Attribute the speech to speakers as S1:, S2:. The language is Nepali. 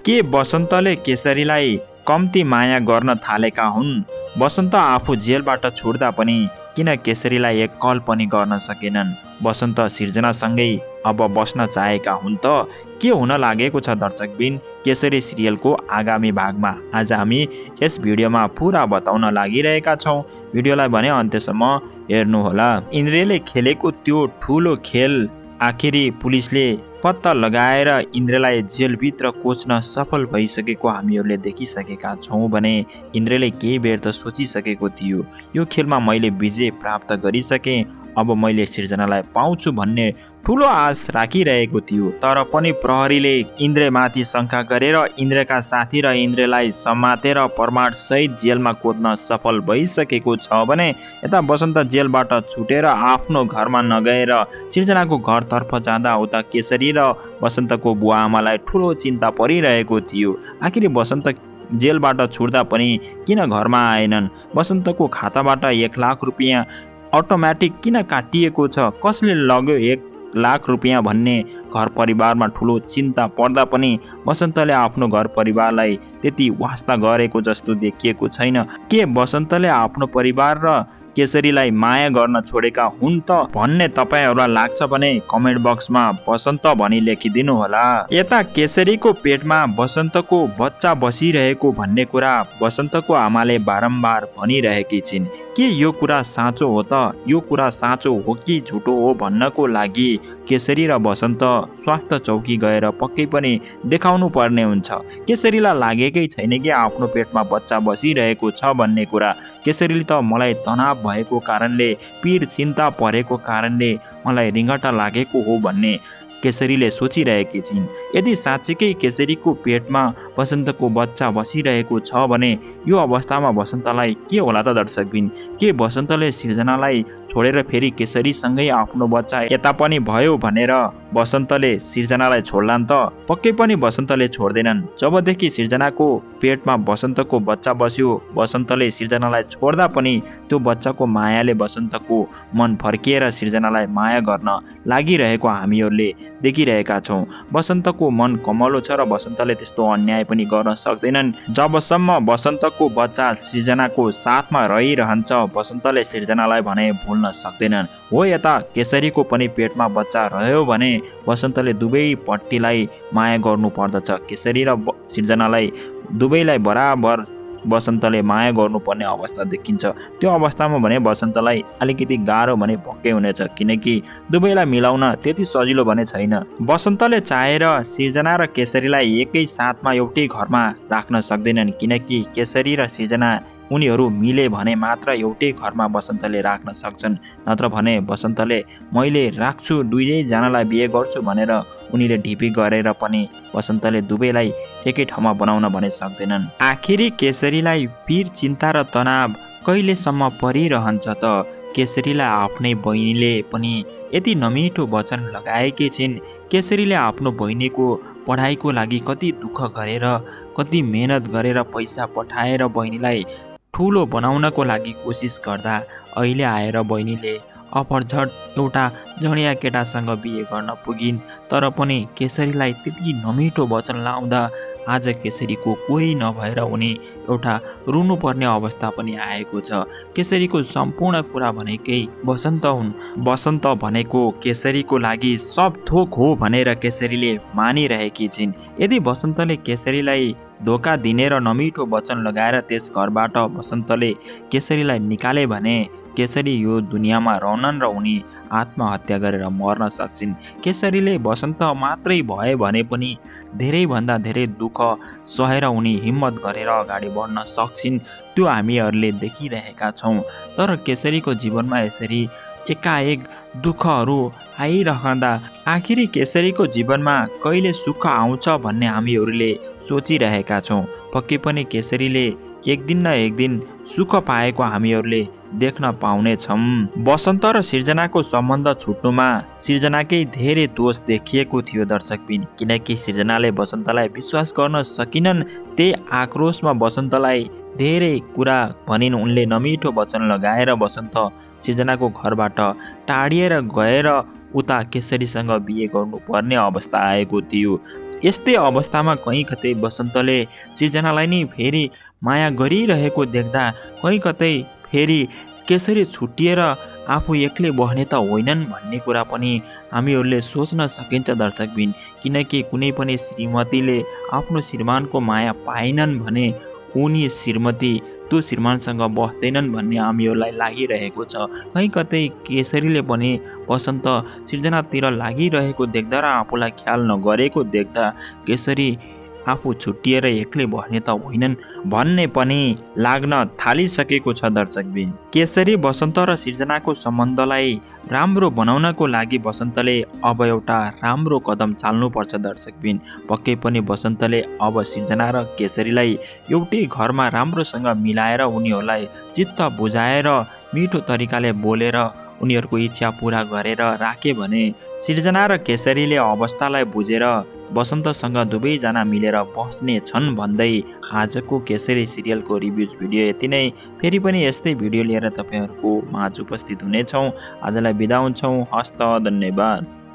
S1: के बसन्तले केसरीलाई कम्ती माया गर्न थालेका हुन्? बसन्त आफू जेलबाट छुट्दा पनि किन केसरीलाई एक कल पनि गर्न सकेनन्? बसन्त सिर्जनासँगै अब बस्न चाहेका हुन् त? के हुन लागेको छ दर्शकबिन केसरी सिरियलको आगामी भागमा आज हामी यस भिडियोमा पुरा बताउन लागिरहेका छौँ। भिडियोलाई भने अन्त्यसम्म हेर्नुहोला। इन्द्रले खेलेको त्यो ठुलो खेल आखिरी पुलिसले पत्ता लगाएर इन्द्रलाई जेलभित्र कोच्न सफल भइसकेको हामीहरूले देखिसकेका छौँ भने इन्द्रले केही बेर त सोचिसकेको थियो, यो खेलमा मैले विजय प्राप्त गरिसकेँ, अब मैले सिर्जनालाई पाउँछु भन्ने ठुलो आश राखिरहेको थियो। तर पनि प्रहरीले इन्द्रमाथि शङ्का गरेर इन्द्रका साथी र इन्द्रलाई समातेर प्रमाणसहित जेलमा कोच्न सफल भइसकेको छ भने यता बसन्त जेलबाट छुटेर आफ्नो घरमा नगएर सिर्जनाको घरतर्फ जाँदा उता केसरी र बसन्तको बुवा आमालाई ठुलो चिन्ता परिरहेको थियो। आखिर बसन्त जेलबाट छुट्दा पनि किन घरमा आएनन्? बसन्तको खाताबाट 1 लाख रुपियाँ अटोमेटिक किन काटिएको छ? कसले लग्यो 1 लाख रुपियाँ भन्ने घर परिवारमा ठुलो चिन्ता पर्दा पनि बसन्तले आफ्नो घर परिवारलाई त्यति वास्ता गरेको जस्तो देखिएको छैन। के बसन्तले आफ्नो परिवार र केसरीलाई माया गर्न छोडेका हुन् त भन्ने तपाईहरूलाई लाग्छ भने कमेन्ट बक्समा बसन्त भनी लेखिदिनु होला। यता केसरीको पेटमा बसन्तको बच्चा बसिरहेको भन्ने कुरा बसन्तको आमाले बारम्बार भनिरहेकी छिन्। के यो कुरा साँचो हो त? यो कुरा साँचो हो कि झुटो हो भन्नको लागि केसरी र बसन्त स्वास्थ्य चौकी गएर पक्कै पनि देखाउनु पर्ने हुन्छ। केसरीलाई लागेकै छैन कि आफ्नो पेटमा बच्चा बसिरहेको छ भन्ने कुरा। केसरीले त मलाई तनाव भएको कारणले, पीर चिन्ता परेको कारणले मलाई रिङ्गटा लागेको हो भन्ने केसरीले सोचिरहेकी छिन्। यदि साँच्चीकै केसरीको पेटमा बसन्तको बच्चा बसिरहेको छ भने यो अवस्थामा बसन्तलाई के होला त दर्शकबिन? के बसन्तले सिर्जनालाई छोडेर फेरि केसरीसँगै आफ्नो बच्चा यता पनि भयो भनेर बसन्तले सिर्जनालाई छोड्लान् त? पक्कै पनि बसन्तले छोड्दैनन्। जबदेखि सिर्जनाको पेटमा बसन्तको बच्चा बस्यो बसन्तले सिर्जनालाई छोड्दा पनि त्यो बच्चाको मायाले बसन्तको मन फर्किएर सिर्जनालाई माया गर्न लागिरहेको हामीहरूले देखिरहेका छौँ। बसन्तको मन कमलो छ र बसन्तले त्यस्तो अन्याय पनि गर्न सक्दैनन्। जबसम्म बसन्तको बच्चा सिर्जनाको साथमा रहिरहन्छ बसन्तले सिर्जनालाई भने भुल्न सक्दैनन्। हो यता केसरीको पनि पेटमा बच्चा रह्यो भने बसन्तले दुवैपट्टिलाई माया गर्नु पर्दछ। केसरी र सिर्जनालाई दुवैलाई बराबर बसन्तले माया गर्नुपर्ने अवस्था देखिन्छ। त्यो अवस्थामा भने बसन्तलाई अलिकति गाह्रो भने पक्कै हुनेछ, किनकि दुवैलाई मिलाउन त्यति सजिलो भने छैन। बसन्तले चाहेर सिर्जना र केसरीलाई एकै साथमा एउटै घरमा राख्न सक्दैनन्, किनकि केसरी र सिर्जना उनीहरू मिले भने मात्र एउटै घरमा बसन्तले राख्न सक्छन्। नत्र भने बसन्तले मैले राख्छु, दुवैजनालाई बिहे गर्छु भनेर उनीले ढिपी गरेर पनि बसन्तले दुवैलाई एकै ठाउँमा बनाउन भने सक्दैनन्। आखिरी केसरीलाई पीर चिन्ता र तनाव कहिलेसम्म परिरहन्छ त? केसरीलाई आफ्नै बहिनीले पनि यति नमिठो वचन लगाएकी छिन्। केसरीले आफ्नो बहिनीको पढाइको लागि कति दुःख गरेर, कति मेहनत गरेर पैसा पठाएर बहिनीलाई ठुलो बनाउनको लागि कोसिस गर्दा अहिले आएर बहिनीले अपरझट एउटा जडिया केटासँग बिहे गर्न पुगिन्। तर पनि केसरीलाई त्यति नमिठो वचन लाउँदा आज केसरीको कोही नभएर उनी एउटा रुनुपर्ने अवस्था पनि आएको छ। केसरीको सम्पूर्ण कुरा भनेकै बसन्त हुन्। बसन्त भनेको केसरीको लागि सब थोक हो भनेर केसरीले मानिरहेकी छिन्। यदि बसन्तले केसरीलाई धोका दिने र नमिठो वचन लगाएर त्यस घरबाट बसन्तले केसरीलाई निकाले भने केसरी यो दुनियाँमा रहनन् र उनी आत्महत्या गरेर मर्न सक्छिन्। केसरीले बसन्त मात्रै भए भने पनि धेरैभन्दा धेरै दुःख सहेर उनी हिम्मत गरेर अगाडि बढ्न सक्छिन्। त्यो हामीहरूले देखिरहेका छौँ। तर केसरीको जीवनमा यसरी एकाएक दुःखहरू आइरहँदा आखिरी केसरीको जीवनमा कहिले सुख आउँछ भन्ने हामीहरूले सोचिरहेका छौँ। पक्कै पनि केसरीले एक दिन न एक दिन सुख पाएको हामीहरूले देख्न पाउने छौँ। बसन्त र सिर्जनाको सम्बन्ध छुट्नुमा सिर्जनाकै धेरै दोष देखिएको थियो दर्शकबिन, किनकि सिर्जनाले बसन्तलाई विश्वास गर्न सकिनन्। त्यही आक्रोशमा बसन्तलाई धेरै कुरा भनिन्। उनले नमिठो वचन लगाएर बसन्त सिर्जनाको घरबाट टाढिएर गएर उता केसरीसँग बिहे गर्नुपर्ने अवस्था आएको थियो। यस्तै अवस्थामा कहीँ कतै बसन्तले सृजनालाई नै फेरि माया गरिरहेको देख्दा कहीँ कतै फेरि केसरी छुट्टिएर आफू एक्लै बस्ने त होइनन् भन्ने कुरा पनि हामीहरूले सोच्न सकिन्छ दर्शकबिन। किनकि कुनै पनि श्रीमतीले आफ्नो श्रीमानको माया पाएनन् भने उनी श्रीमती त्यो श्रीमानसँग बस्दैनन् भन्ने हामीहरूलाई लागिरहेको छ। कहीँ कतै केसरीले पनि बसन्त सृजनातिर लागिरहेको देख्दा र आफूलाई ख्याल नगरेको देख्दा केसरी आफू छुट्टिएर एक्लै बस्ने त होइनन् भन्ने पनि लाग्न थालिसकेको छ दर्शकबिन। केसरी बसन्त र सृजनाको सम्बन्धलाई राम्रो बनाउनको लागि बसन्तले अब एउटा राम्रो कदम चाल्नुपर्छ दर्शकबिन। पक्कै पनि बसन्तले अब सृजना र केसरीलाई एउटै घरमा राम्रोसँग मिलाएर उनीहरूलाई चित्त बुझाएर मिठो तरिकाले बोलेर उनीहरूको इच्छा पुरा गरेर राखे भने सृजना र केसरीले अवस्थालाई बुझेर बसन्तसँग दुवैजना मिलेर बस्ने छन् भन्दै आजको केसरी सिरियलको रिभ्युज भिडियो यति नै। फेरि पनि यस्तै भिडियो लिएर तपाईँहरूको माझ उपस्थित हुनेछौँ। आजलाई बिदा हुन्छौँ। हस्त धन्यवाद।